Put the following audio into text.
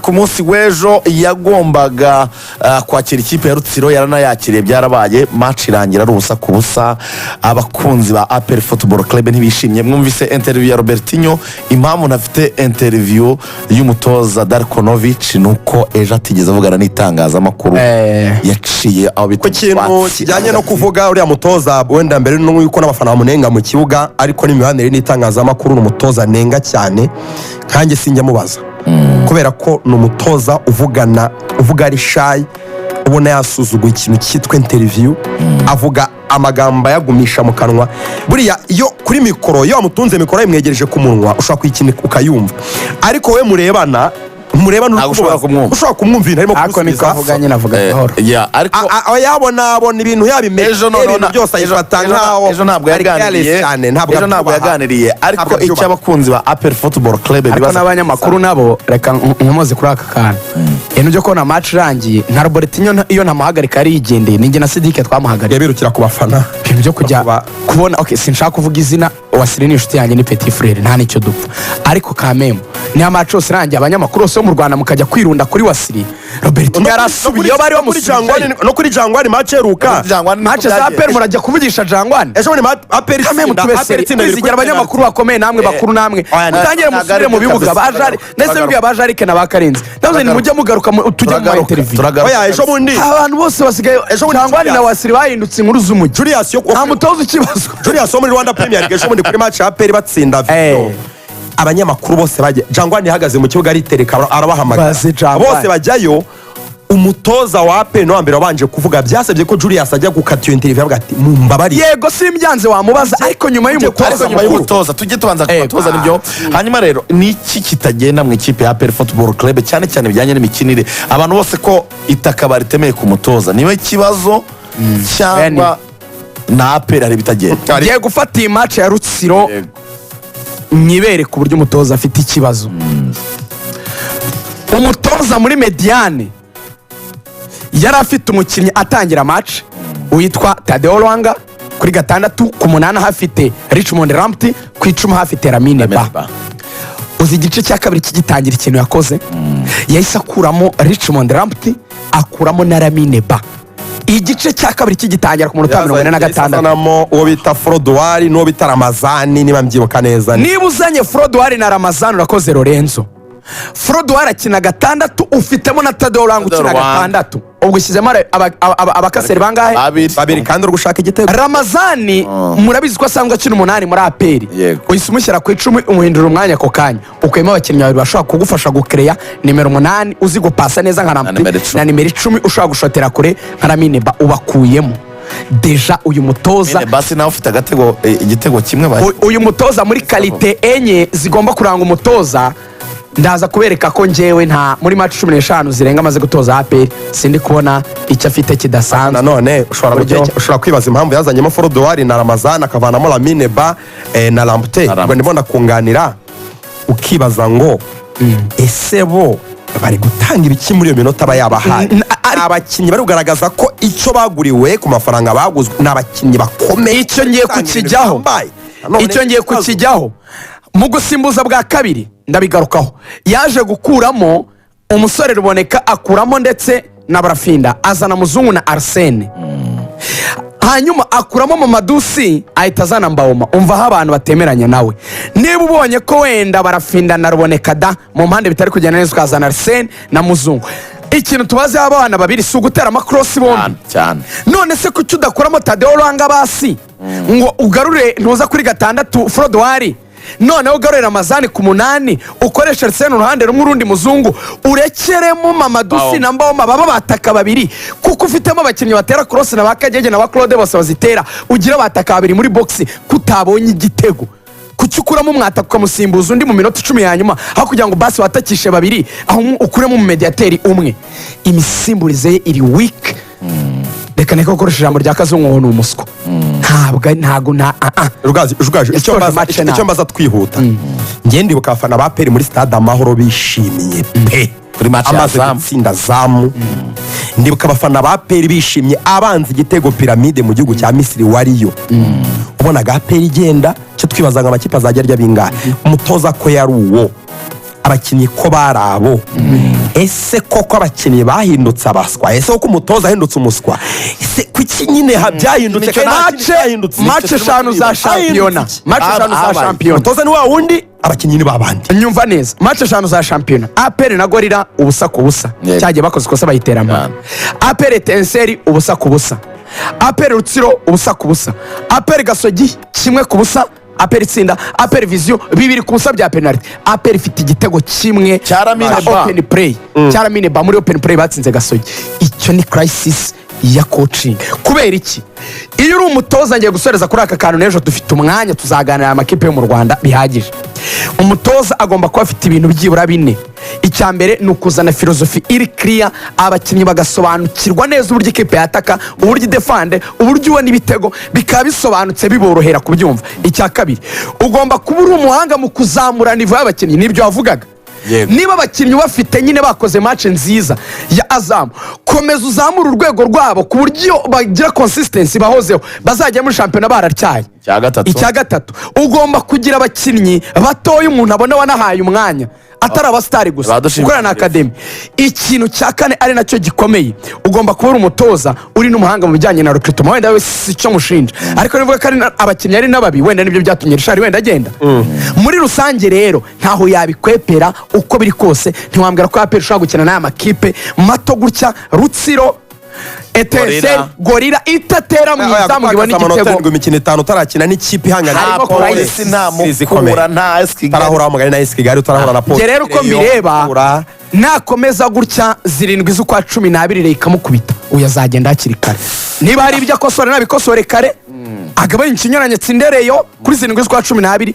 Ku munsi w'ejo yagombaga kwakira ikipe ya Rutsiro, yaranayakiriye, byarabaye, match irangira ari 0-0. Abakunzi ba APR Football Club ntibishimye. Mwumvise interview ya Robertinho. Impamvu ntafite interview y'umutoza Darko Novic ni uko ejo atigeze avugana n'itangazamakuru. Yaciye aho bita Ku kintu utwatsi. kijyanye no kuvuga, uriya mutoza, wenda mbere n'uko n'abafana bamunenga mu kibuga, ariko n'imibanire n'itangazamakuru, ni umutoza nenga cyane. Nkanjye sinjya mubaza, kubera ko ni umutoza uvugana, uvuga ari shy, ubona yasuzuguye ikintu cyitwa interview, avuga amagambo ayagumisha mu kanwa. Buriya iyo kuri mikoro, iyo wamutunze mikoro yayimwegereje ku munwa, ushobora kuyikina ukayumva, ariko we murebana murebana uri Ntabwo ushobora kumubaza, kumwumva. ushobora kumwumva ibintu arimo Ariko niko kugusubiza. avuga nyine, avuga gahoro. Yeah, ariko Yabona abona ibintu yabimenye, ejo noneho ibintu byose ayifata nkaho ejo ntabwo ari yaganiriye. careless cyane, ntabwo Ejo ntabwo abyubaha. yaganiriye, ariko Ntabwo abyubaha. icyo abakunzi ba APR Football Club Ariko bibaza n'abanyamakuru nabo, reka nkomoze kuri aka kantu. Ibintu byo kubona match irangiye nka Robertinho, iyo ntamuhagarika yari yigendeye, ninjye na Sidike twamuhagarika. Yabirukira ku bafana. Ibintu byo kujya kubona, okay, sinshaka kuvuga izina, Wasiri ni inshuti yanjye, ni petit frère, nta n'icyo dupfa, ariko kamemu niyo match yose irangiye, abanyamakuru bose bo mu Rwanda mukajya kwirunda kuri Wasiri. Robertinho yarasubiye iyo bari bamusubije. No kuri Jangwani, match iheruka. Match za APR murajya kuvugisha Jangwani? Ejo bundi APR Kamwe itsinda, mutube APR seri itsinda bibiri kwizigira kuri abanyamakuru bakomeye namwe, bakuru namwe, Oya, mutangire ntabwo musubire ari mu byo bibuga. kabisa. Bajari ndetse bibwiye abajarike na ba Karenzi, ndavuze ni mujye mugaruka tujye mu ma Turagaruka, interview. turagaruka. Oya, ejo bundi Abantu bose basigaye, Ejo bundi Jangwani na Julius. Wasiri bahindutse inkuru z'umujyi. Julius yo Nta mutoza ukibazwa. Julius wo muri Rwanda Premier League, ejo bundi kuri match ya APR batsinda Vision, abanyamakuru bose bajya, Jangwani yahagaze mu kibuga aritereka, arabahamagara. Baze Jangwani. Bose bajyayo. Umutoza wa APR niwe wa mbere wabanje kuvuga. Byasabye ko Julius ajya gukata iyo interview, avuga ati: "Mumbabarire." Yego, simbyanze, wamubaza, ariko nyuma y'umutoza Ariko nyuma mukuru. y'umutoza, tujye tubanza ku batoza, nibyo. Hanyuma rero ni iki kitagenda mu ikipe ya APR Football Club, cyane cyane bijyanye n'imikinire? Abantu bose ko itaka baritemeye ku mutoza, niwe kibazo cyangwa na APR hari ibitagenda? Ngiye gufata iyi match ya Rutsiro nyibereke uburyo umutoza afite ikibazo. Umutoza muri médiane yari afite umukinnyi atangira match witwa Tadeo Lwanga kuri 6, ku 8 hafite Richmond Lamptey, ku 10 hafite Lamine Ba. Uzi igice cya kabiri kigitangira ikintu yakoze? Yahise akuramo Richmond Lamptey, akuramo na Lamine Ba. Igice cya kabiri kigitangira, ku munota wa 46. Azanamo uwo bita Froduwari n'uwo bita Ramazani, niba mbyibuka neza. Niba uzanye Froduwari na Ramazani, urakoze Lorenzo, Froduwari akina 6, ufitemo na Tadeo Lwanga ukina Tadeo Lwanga. 6, ubwo ushyizemo abakaseri bangahe? Babiri. Babiri, kandi uri gushaka igitego. Ramazani murabizi ko asanzwe akina 8 muri APR. Uhise umushyira ku 10, umuhindura umwanya ako kanya, ukuyemo abakinnyi babiri bashobora kugufasha gukereya: nimero 8 uzi gupasa neza nka Lamptey, nimero 10. Na nimero 10 ushobora gushotera kure nka Lamine Ba. Ubakuyemo déjà. Uyu mutoza Nyine basi nawe ufite agatego, igitego kimwe uyu mutoza, muri qualité enye zigomba kuranga umutoza, ndaza kubereka ko njyewe nta muri match 15 zirenga amaze gutoza APR, sindi kubona icyo afite kidasanzwe. Nanone ushobora ushobora kwibaza impamvu yazanyemo Froduwari na Ramazani, akavanamo Lamine Ba na Lamptey. Na Lamptey. Ubwo ndimo ndakunganira, ukibaza ngo ese bo bari gutanga ibiki muri iyo minota aba yabahaye? Abakinnyi bari kugaragaza ko icyo baguriwe ku mafaranga baguzwe, ni abakinnyi bakomeye. Icyo ngiye Gutanga ibintu kukijyaho. bihambaye. Nanone Icyo ngiye ikibazo. kukijyaho. Mu gusimbuza bwa kabiri ndabigarukaho. Yaje gukuramo umusore Ruboneka, akuramo ndetse na Barafinda, azana Muzungu na Arsene, hanyuma akuramo Mamadusi, ahita azana Mbaoma. Umva aho abantu batemeranya nawe: niba ubonye ko wenda Barafinda na Ruboneka da mu mpande bitari kugenda neza, ukazana Arsene na Muzungu, ikintu tubazeho abana babiri si ugutera amakorosi bombi? Cyane cyane. None se kuki udakuramo Tadeo Lwanga basi ngo ugarure ntuza kuri 6 Froduwari, noneho ugarure Ramazani ku 8, ukoresha Arsene uruhande rumwe, urundi Muzungu, urekeremo Mamadusi Mbaoma. na Mbaoma baba bataka babiri, kuko ufitemo abakinnyi batera cross na ba Kagege na ba Claude bose bazitera, ugira abataka babiri muri box? Kutabonye igitego, kuki ukuramo umwataka ukamusimbuza undi mu minota 10 ya nyuma, aho kugira ngo basi watakishe babiri, aho ukuremo umumediyateri umwe? Imisimburize ye iri weak. Reka niko gukoresha ijambo rya kazungu ngo ni umuswa. Ntabwo nta ah, ah. Rugazi, Rugazi, icyo Yasoje mbaza match nabi. Icyo mbaza twihuta, njye ndibuka abafana ba APR muri Stade Amahoro bishimye pe Kuri match ya amaze Zamu. gutsinda Zamu. Ndibuka abafana ba APR bishimye abanza igitego Piramide mu gihugu cya Misiri wariyo. Ubonaga APR igenda, icyo twibazaga, amakipe azajya arya bingahe? Umutoza ko yari uwo Abakinnyi ko bari abo, ese koko abakinnyi bahindutse abaswa? Ese koko umutoza ahindutse umuswa? Ese kuki nyine byahindutse Nicyo kandi nta kindi cyahindutse? Match eshanu za shampiyona, match eshanu za Habaye. shampiyona. Umutoza ni wa wundi, abakinnyi ni babandi. Nyumva neza, match eshanu za shampiyona: APR na Gorilla 0-0. Cyagiye bakoze ikosa bayitera amara. APR Etincelles 0-0, APR Rutsiro 0-0, APR Gasogi 1-0, APR itsinda. APR Vision 2-0 bya penaliti. APR ifite igitego kimwe Cya Lamine cya Ba. open play, cya Lamine Ba muri open play batsinze Gasogi. Icyo ni crisis ya coaching. Kubera iki? Iyo uri umutoza, ngiye gusoreza kuri aka kantu, n'ejo dufite umwanya tuzaganira amakipe yo mu Rwanda bihagije. Umutoza agomba kuba afite ibintu byibura bine. Icya mbere ni ukuzana philosophie iri clear, abakinnyi bagasobanukirwa neza uburyo ikipe yataka, uburyo idefande, uburyo ubona ibitego, bikaba bisobanutse, biborohera kubyumva. Icya kabiri, ugomba kuba uri umuhanga mu kuzamura niveau y'abakinnyi, nibyo wavugaga. Niba abakinnyi bafite nyine bakoze match nziza ya Azam, komeza uzamure urwego rwabo ku buryo bagira consistency bahozeho, bazajya muri shampiyona baratyaye. Icya gatatu. Icya gatatu, ugomba kugira abakinnyi batoya umuntu abona wanahaye umwanya, atari abasitari gusa, Badushimishije. gukorana na academy. Ikintu cya kane ari nacyo gikomeye, ugomba kuba uri umutoza uri n'umuhanga mu bijyanye na recrutement. Wenda we si icyo mushinja, ariko nivuga ko ari abakinnyi ari n'ababi, wenda nibyo byatumye Richard wenda agenda. Muri rusange rero ntaho yabikwepera. Uko biri kose ntiwambwira ko APR ushobora gukina n'aya makipe mato gutya, Rutsiro, Etincelles, Gorilla. Gorilla, itatera mu izamu ngo ibone amanota igitego. 7 imikino 5 utarakina n'ikipe ihangana Nta Harimo Polisi, nta Mukura, nta AS Kigali. Utarahura mugari na AS Kigali, utarahura na Polisi. Njye rero uko mbireba, nakomeza gutya, 7 z'ukwa 12 reka ikamukubita, uyu azagenda hakiri kare. Niba hari ibyo akosora nabikosore kare, agabanye ikinyuranye, tsindereyo kuri 7 z'ukwa 12.